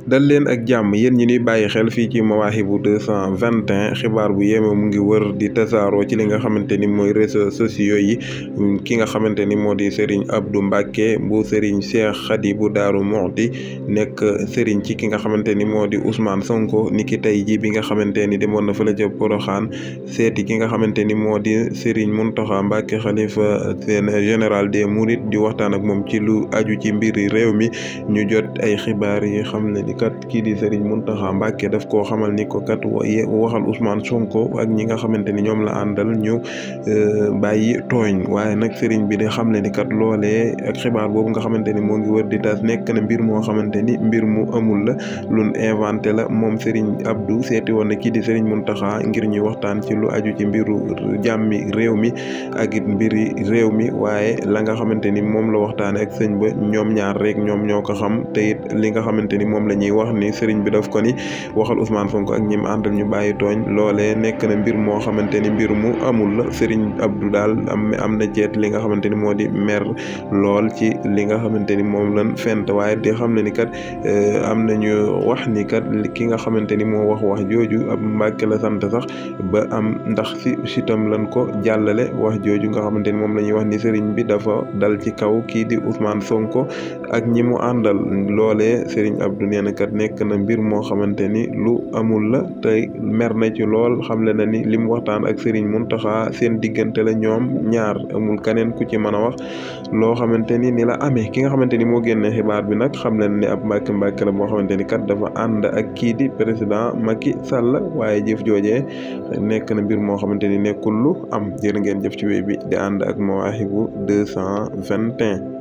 dal leen ak jàmm yéen ñi ni bàyyi xel fii ci Mawahibou 221 xibaar bu yéeme mu ngi wër di tasaaroo ci li nga xamante ni mooy réseaux sociaux yi ki nga xamante ni moo di Serigne Abdou Mbacke bu Serigne Cheikh Khady bu Daaru Muxti nekk Serigne ci ki nga xamante ni moo di Ousmane Sonko ni ki tey ji bi nga xamante ni demoon na fële ca Porokhane seeti ki nga xamante ni moo di Serigne Mountakha Mbacke xalifa général des Mourides di waxtaan ak moom ci lu aju ci mbiri réew mi ñu jot ay xibaar yi xam ne ni kat kii di Serigne Mountakha Mbacke daf koo xamal ni ko kat waxal Ousmane Sonko ak ñi nga xamante ni ñoom la àndal ñu bàyyi tooñ waaye nag Serigne bi de xam ne ni kat loolee ak xibaar boobu nga xamante ni moo ngi wër di tas nekk na mbir moo xamante ni mbir mu amul la luñ inventé la moom Serigne Abdou seeti woon na kii di Serigne Mountakha ngir ñuy waxtaan ci lu aju ci mbiru jàmmi réew mi ak it mbiri réew mi waaye la nga xamante ni moom la waxtaane ak sëñ ba ñoom ñaar rek ñoom ñoo ko xam te it li nga xamante ni moom la ñuy wax ni sëriñ bi daf ko ni waxal Ousmane Sonko ak ñi mu àndal ñu bàyyi tooñ loolee nekk na mbir moo xamante ni mbir mu amul la sëriñ Abdou daal am na jeet li nga xamante ni moo di mer lool ci li nga xamante ni moom lan fent waaye di xam ne ni kat am nañu wax ni kat ki nga xamante ni moo wax jooju ab Mbàkke la sant sax ba am ndax si tam lan ko jàllale wax jooju nga xamante ni moom la ñuy wax ni sëriñ bi dafa dal ci kaw kii di Ousmane Sonko ak ñi mu àndal loolee Serigne Abdou nee na kat nekk na mbir moo xamante ni lu amul la tey mer na ci lool xamle na ni li mu waxtaan ak Serigne Mountakha seen diggante la ñoom ñaar amul keneen ku ci mën a wax loo xamante ni la amee ki nga xamante ni moo génne xibaar bi nag xam na ni ab mbàkke la boo xamante ni kat dafa ànd ak kii di président Macky Sall waaye jëf joojee nekk na mbir moo xamante ni nekkul lu am jërë ngeen jëf ci wéy bi di ànd ak Mawahibou 221